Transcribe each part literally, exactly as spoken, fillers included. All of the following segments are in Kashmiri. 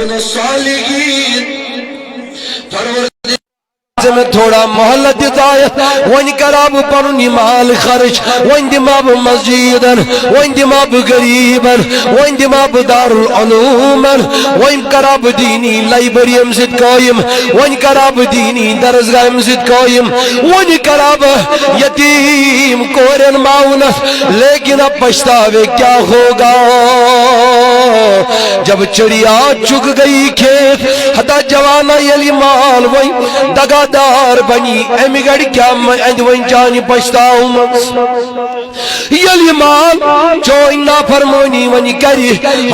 الصالحين۔ پروردگار، ژٕ مےٚ تھوڑا مہلت دِژایتھ، وۄنۍ کرا بہٕ پنُن یہِ مال خرچ، وۄنۍ دِما بہٕ مسجدن، وۄنۍ دِما بہٕ غریبن، وۄنۍ دِما بہٕ دارالعلومن، وۄنۍ کرا بہٕ دینی لائبریری امہِ سۭتۍ قٲیِم، وۄنۍ کرا بہٕ دینی درسگاہ امہِ سۭتۍ قٲیِم، وۄنۍ کرا بہٕ یتیٖم کورٮ۪ن معاونت، لیکن اب پچھتاوے کیا ہوگا جب چڑیا چگ گئی کھیت۔ ہتا جوانا، ییٚلہِ مال وۄنۍ دگادار بنی، امہِ گڑِ کیا م-، اندِ وۄنۍ چانہِ پچھتاومٕژ۔ ییٚلہِ یہِ مال چٲنۍ نافرمٲنی وۄنۍ کرِ،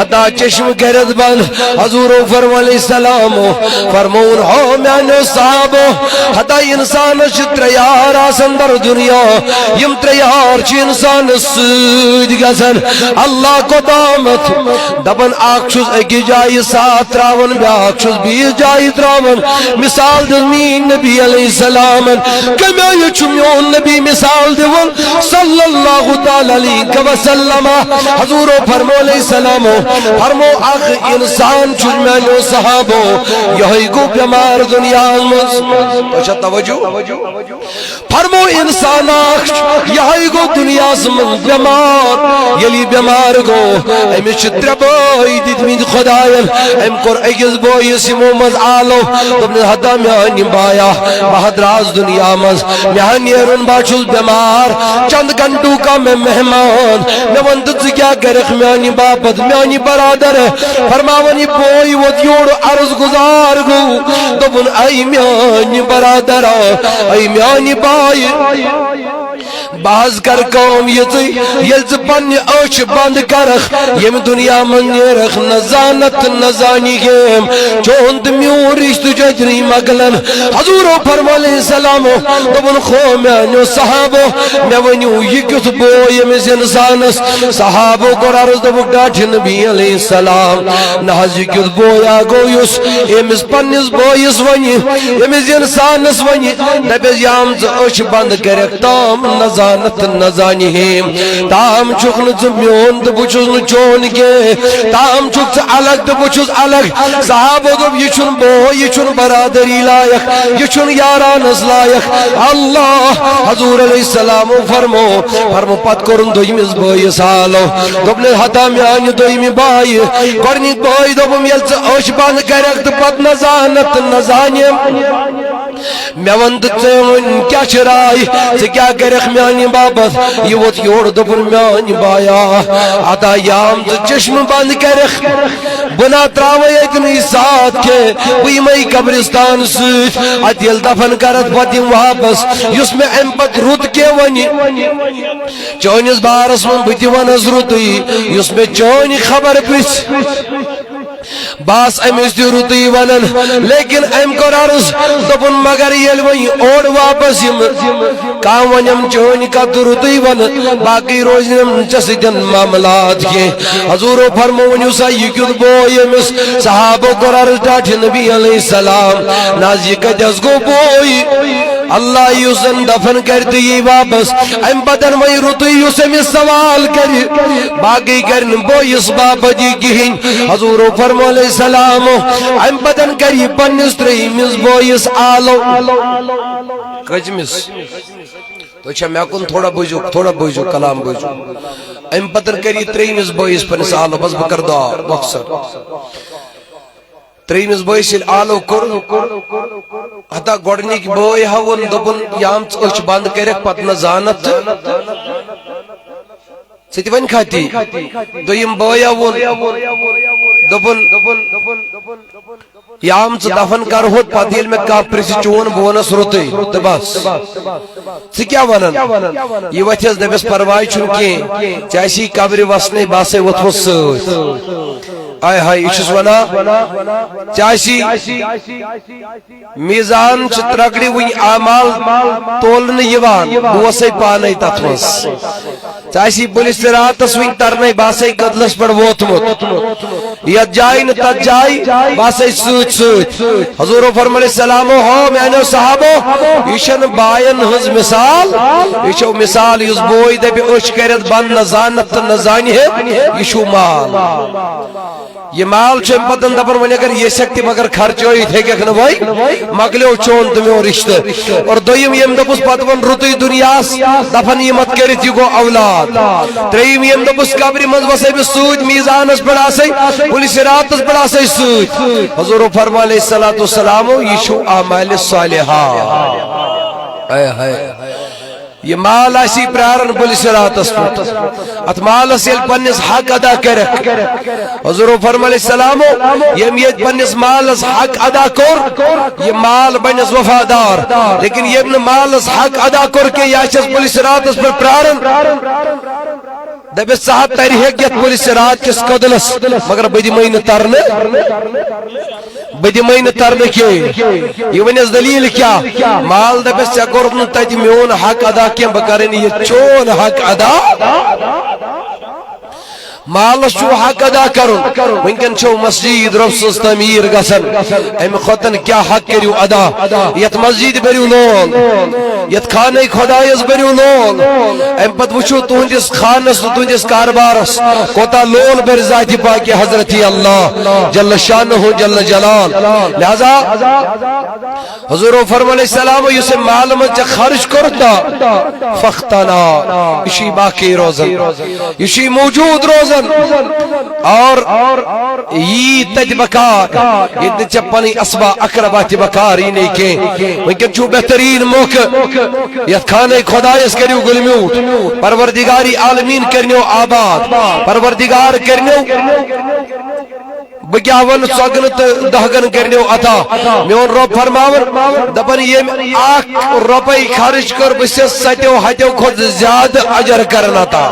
ہتا چشم گرد بند۔ حضورو فرمو علیہ السلامو فرمووُن، ہو میانیو صحابو، ہتا انسانس چھِ ترٛےٚ یار آسان در دنیا، یِم ترٛےٚ یار چھِ انسانس سۭتۍ گژھان۔ اللہ قدامت دپان، اکھ چھُس أکِس جایہِ ساتھ تراوان، بیاکھ چھُس بیٚیِس جایہِ تراوان۔ مثال دِژ میٲنۍ نبی علیہ السلامن۔ کمہِ آیہِ چھُ میون نبی مثال دِوان صلی اللہ تعالی علیہ وسلم؟ حضورو فرمو علیہ السلامو، فرمو، اکھ انسان چھُ میانیو صحابو، یہے گوٚو بٮ۪مار دنیاہس منٛز۔ تۄہہِ چھا توجہ؟ فرمو، انسان اکھ چھُ، یہے گوٚو دنیاہس منٛز بٮ۪مار۔ ییٚلہِ یہِ بٮ۪مار گوٚو، أمِس چھِ ترٛےٚ بٲے دِتمٕتۍ خداین۔ أمۍ کوٚر أکِس بٲیِس یِمو منٛز آلو، دوٚپنَس، ہتا میانہِ بایا، بہٕ ہا درٛاس دنیا منٛز، مےٚ ہا نیرُن، بہٕ ہا چھُس بٮ۪مار، چند گھنٹو کا میں مہمان، مےٚ وَن تہٕ ژٕ کیٛاہ کَرَکھ میانہِ باپتھ، میانہِ برادر؟ فرماوان، یہِ بوے ووت یور، عرض گزار گوٚو، دوٚپُن، اے میانہِ برادرا، اے میانہِ بایہِ، بہٕ حظ کرٕ کٲم یِژٕے، ییٚلہِ ژٕ پننہِ أچھ بنٛد کرکھ، ییٚمہِ دُنیا منٛز نیرکھ، نہ زانتھ تہٕ نہ زانہِ گیم، چون تہٕ میون رشتہٕ چھُ اَتہِ مۄکلان۔ حضورو فرمو علیہ السلامو دوٚپُن، خو میانیو صحابو، مےٚ ؤنِو، یہِ کیُتھ بوے ییٚمِس انسانس؟ صحابو کوٚر عرض، دوٚپُکھ، ڈاٹھِ نبی علیہ السلام، نہ حظ، یہِ کیُتھ بویا گوٚو یُس ییٚمِس پننِس بٲیِس ونہِ، ییٚمِس انسانس ونہِ، دپٮ۪س، یام ژٕ أچھ بنٛد کٔرِتھ تام نہ زانتھ تہٕ نہ زانہِ ہیم، تام چھُکھ نہٕ ژٕ میون تہٕ بہٕ چھُس نہٕ چون کینٛہہ، تام چھُکھ ژٕ الگ تہٕ بہٕ چھُس الگ۔ صحابو دوٚپ، یہِ چھُنہٕ بوے، یہِ چھُنہٕ برادری لایق، یہِ چھُنہٕ یارانس لایق۔ اللہ حضور علیہ السلامو فرمو، فرمو پتہٕ کوٚرُن دوٚیمِس بٲیِس حالو، دوٚپنس، ہتا میانہِ دوٚیمہِ بایہِ، گۄڈنِکۍ بٲے دوٚپُم، ییٚلہِ ژٕ أچھ بنٛد کرکھ تہٕ پتہٕ نہ زانتھ تہٕ نہ زانہِ، مےٚ وَن تہٕ ژےٚ وۄنۍ کیٛاہ چھِ راے؟ ژٕ کیٛاہ کَرَکھ میٛانہِ باپَتھ؟ یہِ ووت یورٕ دوٚپُن، میٛانہِ بایا، اَدا یام ژٕ چشمہٕ بنٛد کَرَکھ، بہٕ نا ترٛاوَے اَتہِ نٕے ساتھ کینٛہہ، بہٕ یِمَے قبرستان سۭتۍ، اَتہِ ییٚلہِ دفن کَرَتھ پَتہٕ یِم واپَس، یُس مےٚ اَمہِ پَتہٕ رُت کینٛہہ وَنہِ چٲنِس بارَس منٛز، بہٕ تہِ وَنَس رُتُے، یُس مےٚ چٲنۍ خبر پِرٛژھِ۔ بہٕ آس أمِس تہِ رُتُے وَنان، لیکن أمۍ کوٚر عرض، دوٚپُن، مگر ییٚلہِ وۄنۍ اورٕ واپس یِمہٕ، کانٛہہ وَنٮ۪م چٲنۍ کَتھ رُتُے وَنہٕ، باقٕے روزنٮ۪م نہٕ ژےٚ سۭتۍ معاملات کینٛہہ۔ حضوٗرو فرموو، ؤنِو سا، یہِ کیُتھ بوے ییٚمِس؟ صحابو کوٚر عرض، ٹاٹھہِ نبی علیہ السلام، نہ حظ، یہِ کَتہِ حظ گوٚو بوے؟ اللہ یُس زن دفن کرِ تہٕ یی واپس، امہِ پتن وۄنۍ رُتُے یُس أمِس سوال کرِ، باقٕے کرِ نہٕ بٲیِس باپتھ یہِ کِہیٖنۍ۔ حضوٗرو فرمو علیہ السلام، امہِ پتن کرِ یہِ پننِس ترٛیٚیِمِس بٲیِس آلو۔ کٔژمِس؟ تُہۍ چھا مےٚ کُن؟ تھوڑا بوٗزِو، تھوڑا بوٗزِو، کلام بوٗزِو۔ امہِ پتن کرِ یہِ ترٛیٚیِمِس بٲیِس پننِس آلو، بس بہٕ کرٕ دُعا، مۄخصر۔ ترٛیٚیِمِس بٲیِس ییٚلہِ آلو کوٚر، ہتا گۄڈٕنِکۍ بٲے ہا ووٚن، دوٚپُن، یام ژٕ أچھ بنٛد کٔرِکھ، پتہٕ نہ زانتھ تہٕ ژٕ تہِ وَنکھا تی۔ دوٚیِم بٲے ہا ووٚن، دوٚپُن، یام ژٕ دفن کرہوتھ، پتہٕ ییٚلہِ مےٚ کانٛہہ پرٛژھِ چون، بہٕ وَنس رُتُے تہٕ بس۔ ژٕ کیٛاہ وَنان؟ یہِ وَتھٮ۪س دَپٮ۪س، پرواے چھُنہٕ کینٛہہ، ژےٚ آسی قبرِ وَسنَے، بہٕ آسَے ووٚتھمُت سۭتۍ۔ آے ہاے، یہِ چھُس وَنان، ژےٚ آسی میٖزان چھِ ترٛکڑِ وٕنہِ اعمال تولنہٕ یِوان، بہٕ اوسَے پانَے تَتھ منٛز۔ ژےٚ آسی پُلِس صِراتَس وٕنہِ تَرنَے، بہٕ آسَے کٔدلَس پٮ۪ٹھ ووتمُت۔ یتھ جایہِ نہٕ تتھ جایہِ، بہٕ آسے سۭتۍ سۭتۍ۔ حضورو فرموو علیہ السلامو، ہو میانیو صحابو، یہِ چھنہٕ باین ہٕنٛز مثال، یہِ چھو مثال یُس بوے دپہِ أچھ کرٮ۪تھ بند، نہ زانتھ تہٕ نہ زانہِ ہے، یہِ چھُو مال۔ یہِ مال چھُ امہِ پتن دپان، وۄنۍ اگر یہِ سٮ۪کھ تہِ مگر خرچٲیِتھ ہیٚکٮ۪کھ نہٕ وۄنۍ، مۄکلیو چون تہٕ میون رشتہٕ۔ اور دوٚیِم ییٚمۍ دوٚپُس پتہٕ وۄنۍ رُتُے دُنیاہس، دفن یہِ مت کٔرِتھ، یہِ گوٚو اولاد۔ ترٛیٚیِم ییٚمۍ دوٚپُس قبرِ منٛز وسے بہٕ سۭتۍ، میزانس پٮ۪ٹھ آسے، پُلہِ صراطس پٮ۪ٹھ آسے سۭتۍ۔ حضورو فرموو علیہ الصلوۃ والسلامو، یہِ چھُو اعمالِ صالحہ۔ ہاے ہاے۔ یہِ مال آسی پراران پُلہِ صراطس پٮ۪ٹھ۔ اتھ مالس ییٚلہِ پننِس حق ادا کرکھ، حضورو فرموو علیہ السلامو، ییٚمۍ ییٚتہِ پننِس مالس حق ادا کوٚر، یہِ مال بنٮ۪س وفادار۔ لیکن ییٚمۍ نہٕ مالس حق ادا کوٚر کینٛہہ، یہِ آسٮ۪س پُلہِ صراطس پٮ۪ٹھ پراران۔ دپٮ۪س، ژٕ ہا ترِ ہیٚکھ یتھ پُلہِ صراط کِس کدلس، مگر بہٕ دِمے نہٕ ترنہٕ۔ بہٕ دِمے نہٕ ترنہٕ کینٛہہ۔ یہِ ونٮ۪س دلیل کیٛاہ؟ مال دپٮ۪س، ژےٚ کوٚرُتھ نہٕ تتہِ میون حق ادا کینٛہہ، بہٕ کرے نہٕ یہِ چون حق ادا۔ مالس چھُو حق ادا کرُن۔ وٕنکٮ۪ن چھو مسجد رۄب سٕنٛز تعمیٖر گژھان، امہِ کھۄتن کیٛاہ حق کٔرِو ادا؟ یتھ مسجد بٔرِو لول، یتھ خانہ خدایس بٔرِو لول۔ امہِ پتہٕ وٕچھِو تُہنٛدِس خانس تہٕ تُہنٛدِس کاربارس کوتاہ لول بٔرِ ذاتِ پاکہِ حضرت اللہ جل شانہ جل جلال۔ لہذا حضورو فرموو علیہ السلام، یُس أمۍ مالہٕ منٛز ژےٚ خرٕچ کوٚرُتھ نا، فختنا، یہِ چھُے باقی روزان، یہِ چھُے موجود روزان۔ اور یی تتہِ بکار، ییٚتہِ نہٕ ژےٚ پنٕنۍ اسباب اقربا تہِ بکار یی نہٕ کینٛہہ۔ وٕنکٮ۪ن چھُو بہتریٖن موقعہٕ، یتھ خانہ خدایس کٔرِو گُلہِ میوٗٹھ، پروردگار عالمین کٔرنو آباد، پروردگار کٔرنو بہٕ کیٛاہ وَنہٕ، ژۄگنہٕ تہٕ دہگن کٔرنو عطا۔ میون رۄب فرماوان، دپان، ییٚمۍ اکھ رۄپے خرٕچ کٔر، بہٕ چھُس ستیو ہتیو کھۄتہٕ زیادٕ اجر کران عطا۔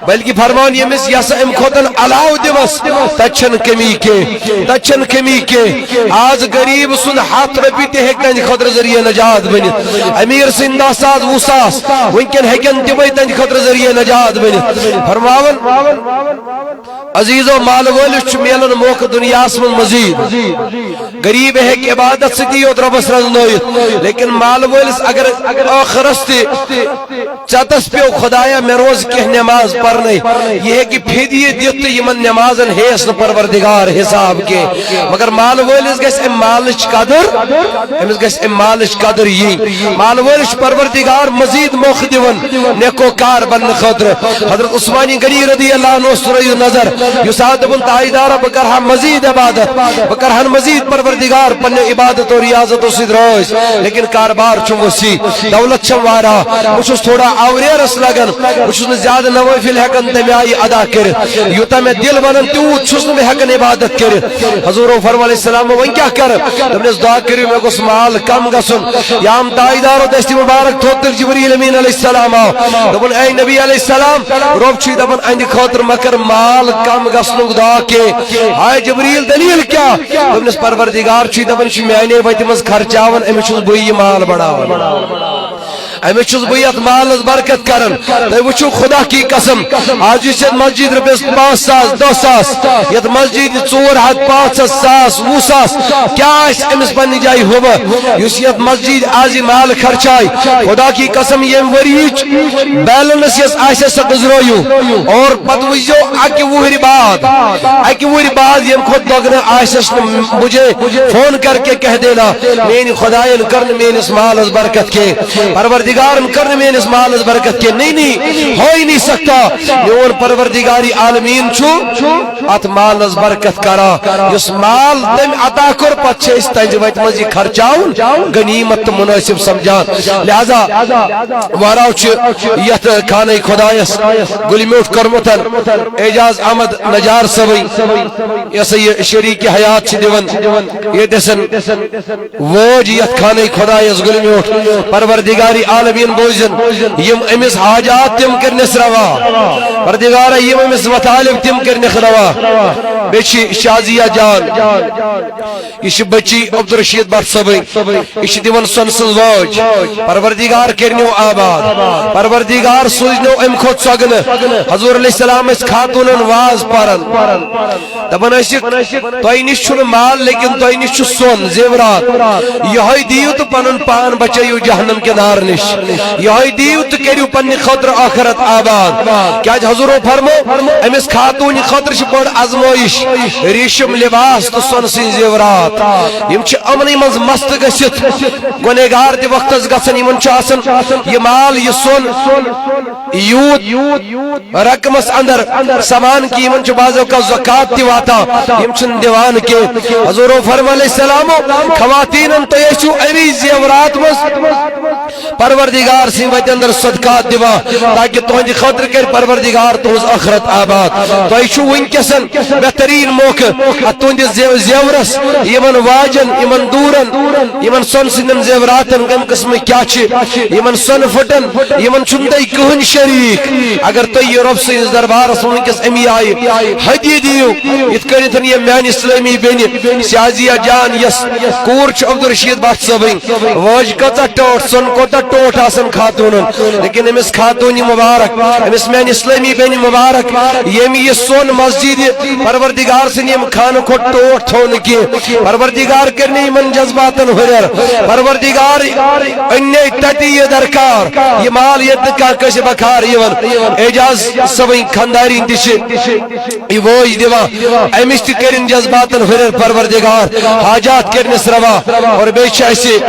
بلکہِ فرماوان، ییٚمِس یس امہِ کھۄتن علاوٕ دِمس، تتہِ چھنہٕ کمی کینٛہہ، تتہِ چھنہٕ کمی کینٛہہ۔ آز غریب سُنٛد ہتھ رۄپیہِ تہِ ہیٚکہِ تہنٛدِ خٲطرٕ ذٔریعہٕ نجات بٔنِتھ۔ امیر سٕنٛدۍ دہ ساس، وُہ ساس، وٕنکٮ۪ن ہیٚکن تِمے تہنٛدِ خٲطرٕ ذٔریعہٕ نجات بٔنِتھ۔ فرماوان، عزیزو، مال وٲلِس چھُ میلان موقعہٕ دُنیاہَس منٛز مزید۔ غریب ہیٚکہِ عبادت سۭتی یوت رۄبَس رَزنٲیِتھ، لیکن مال وٲلِس اگر ٲخرَس تہِ ژَتَس پیوٚو، خۄدایا، مےٚ روز کینٛہہ نٮ۪ماز پَرنَے، یہِ ہیٚکہِ فدیہِ دِتھ تہٕ یِمَن نٮ۪مازَن ہیٚیَس نہٕ پروردگار حساب کینٛہہ۔ مگر مال وٲلِس گژھِ اَمہِ مالٕچ قدٕر، أمِس گژھِ اَمہِ مالٕچ قدٕر یِنۍ۔ مال وٲلِس چھُ پروردگار مزید موقعہٕ دِوان نیکو کار بننہٕ خٲطرٕ۔ حضرت عثمانِ غنی رضی اللہ عنہ ترٲیِو نظر، یُس آو دوٚپُن، تاجدارا، بہٕ کرٕ ہا مزید عبادت، بہٕ کرٕ ہن مزید پروردگار پننہِ عبادت و ریاضتو سۭتۍ رٲضۍ، لیکن کاربار چھُم وسیع، دولت چھم واریاہ، بہٕ چھُس تھوڑا آوریرس لگان، بہٕ چھُس نہٕ زیادٕ نوٲفِل ہٮ۪کان تمہِ آیہِ ادا کٔرِتھ، یوٗتاہ مےٚ دِل ونان تیوٗت چھُس نہٕ بہٕ ہٮ۪کان عبادت کٔرِتھ۔ حضورو فرموو علیہ السلام، وۄنۍ کیٛاہ کرٕ؟ دوٚپنس، دعا کٔرِو، مےٚ گوٚژھ مال کم گژھُن۔ یام تاجدارو دستی مبارک تھوٚد تہٕ جبریل امین علیہ السلام آو۔ دوٚپُن، اے نبی علیہ السلام، رۄب چھُے دپان، اہندِ خٲطرٕ مہ کر مال کم گژھنُک دعا کینٛہہ۔ ہاے جبریل، دلیل کیٛاہ؟ دوٚپنس، پروردگار چھُے دپان، یہِ چھُ میانے وتہِ منٛز خرچاوان، أمِس چھُس بٕے یہِ مال بڑاوان۔ أمِس چھُس بہٕ یتھ مالس برکت کران۔ تُہۍ وٕچھِو خدا کی قسم، آز یُس یتھ مسجد رۄپیس پانٛژھ ساس، دہ ساس، یتھ مسجد ژور ہتھ، پانٛژھ ہتھ، ساس، وُہ ساس، کیٛاہ آسہِ أمِس پننہِ جایہِ ہُبہ؟ یُس یتھ مسجد آز یہِ مال خرچایہِ، خدا کی قسم، ییٚمہِ ؤریِچ بیلنس یۄس آسہِ، سۄ گُزرٲیِو۔ اور پتہٕ وٕچھزیو اکہِ وُہرِ بعد، اکہِ وُہرِ بعد ییٚمہِ کھۄتہٕ دۄگنہٕ آسٮ۪س نہٕ، مجھے فون کر کے کہہ دینا، میٲنۍ خداین کٔر نہٕ میٲنِس مالس برکت کینٛہہ، پروردگارن کٔر نہٕ میٲنِس مالس برکت کینٛہہ۔ نہیں، نہیں، ہو ہی نہیں سکتا۔ میون پروردگار عالمین چھُ اتھ مالس برکت کران۔ یُس مال تٔمۍ عطا کوٚر، پتہٕ چھِ أسۍ تہنٛزِ وتہِ منٛز یہِ خرچاوُن غنیمت تہٕ مناسب سمجھان۔ لہذا واراو چھِ یتھ خانہ خدایس گُلہِ میوٗٹھ کوٚرمُت اعجاز احمد نجار صٲبٕنۍ۔ یہِ ہسا یہِ شریٖک حیات چھِ دِوان ییٚتٮ۪سن وٲج یتھ خانہ خدایس گُلہِ میوٗٹھ۔ پروردگار عالمین بوزن یِم أمِس حاجات، تِم کٔرنس روا۔ پروردگارا، یِم أمِس مطالب، تِم کٔرنس روا۔ بیٚیہِ چھِ شازیہ جان، یہِ چھِ بچی عبدالرشید بٹ صٲبٕنۍ، یہِ چھِ دِوان سۄنہٕ سٕنٛز وٲج۔ پروردگار کٔرنیو آباد، پروردگار سوٗزنیو اَمہِ کھۄتہٕ سۄگنہٕ۔ حضور علیہ السلام ٲسۍ خاتوٗنن واز پران، دپان ٲسِکھ، "تۄہہِ نِش چھُنہٕ مال، لیکن تۄہہِ نِش چھُ سۄن، زیورات۔ یِہوٚے دِیِو تہٕ پنُن پان بچٲیِو جہنم کہِ نارٕ نِش۔ یِہوٚے دِیِو تہٕ کٔرِو پننہِ خٲطرٕ ٲخرت آباد۔" کیازِ حضورو فرمو، أمِس خاتوٗنہِ خٲطرٕ چھِ بٔڑ آزمٲیش، ریشم لباس تہٕ سۄنہٕ سٕنٛدۍ زیورات۔ یِم چھِ یِمنٕے منٛز مست گٔژھِتھ، گۄنہگار تہِ وقتس گژھان، یِمن چھُ آسان یہِ مال، یہِ سۄن یوٗت رقمس اندر سمان کہِ یِمن چھُ بعض اوقات زکوٰۃ تہِ واتان، یِم چھِنہٕ دِوان کینٛہہ۔ حضورو فرمو علیہ السلام، خواتینن، تُہۍ ٲسِو اَمی زیورات منٛز پروردگار سٕنٛدِ وتہِ اندر صدقات دِوان، تاکہِ تُہنٛدِ خٲطرٕ کرِ پروردگار تُہنٛز ٲخرت آباد۔ تۄہہِ چھُو وٕنکیٚسن بہترین موقعہٕ اتھ تُہنٛدِس زیو-، زیورس، یِمن واجن، یِمن دوٗرن، یِمن سۄنہٕ سٕنٛدٮ۪ن زیوراتن، کمہِ قٕسمٕکۍ کیٛاہ چھِ، یِمن سۄنہٕ پھٕٹن، یِمن چھُنہٕ تۄہہِ کٕہٕنۍ شریٖک۔ اگر تُہۍ یہِ رۄب سٕنٛدِس دربارس منٛز وٕنکیٚس اَمی آیہِ ہدیہِ دِیِو، یِتھ کٔنٮ۪تھ یہِ میانہِ اسلٲمی بیٚنہِ شازیہ جان، یۄس کوٗر چھِ عبدالرشید بٹ صٲبٕنۍ، وٲج کۭژاہ ٹٲٹھ، سۄن کوٗتاہ ٹوٹھ آسان خاتوٗنن، لیکن أمِس خاتوٗنہِ مبارک، أمِس میانہِ اسلٲمی بیٚنہِ مبارک، ییٚمۍ یہِ سۄن مسجدِ پروردگار سٕنٛدِ ییٚمہِ خانہٕ کھۄتہٕ ٹوٹھ تھوو نہٕ کینٛہہ۔ پروردگار کٔرِنۍ یِمن جذباتن ہُرٮ۪ر۔ پروردگار أنۍ تَتہِ یہِ درکار، یہِ مال ییٚتہِ نہٕ کانٛہہ کٲنٛسہِ بکار یِوان۔ اعجاز صٲبٕنۍ خاندارِنۍ تہِ چھِ یہِ وٲج دِوان، أمِس تہِ کٔرِن جذباتن ہُرٮ۪ر پروردگار، حاجات کٔرنس روا۔ اور بیٚیہِ چھِ اَسہِ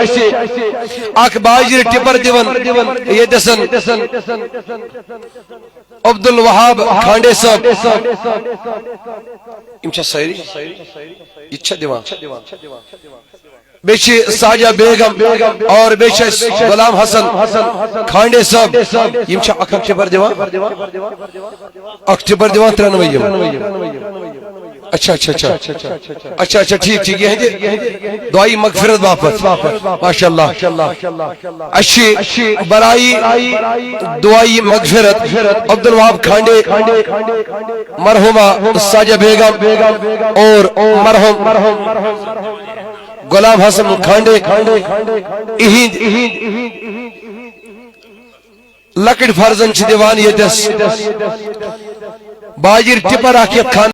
اکھ باجر ٹِپر دِوان ییٚتٮ۪سن عبدالوہاب کھانڈے صٲب۔ یِم چھا سٲری؟ یہِ تہِ چھا دِوان؟ بیٚیہِ چھِ ساجہ بیگم اور بیٚیہِ چھِ اَسہِ غلام حسن کھانڈے صٲب۔ یِم چھا اکھ اکھ ٹِپر دِوان؟ اکھ ٹِپر دِوان ترٛٮ۪نوَے یِم۔ اچھا، اچھا، اچھا۔ اچھا، اچھا، ٹھیٖک، ٹھیٖک۔ یِہنٛدِ دعایہِ مغفرت باپتھ۔ ماشاء اللہ۔ اَسہِ چھِ برایہِ دعایہِ مغفرت عبدالوہاب کھانڈے، مرحومہ ساجہ بیگم اور مرحوم غلام حسن کھانڈے، اِہِنٛدۍ لۄکٕٹۍ فرزند چھِ دِوان ییٚتٮ۪س باجِر ٹِپر اکھ یتھ خانہٕ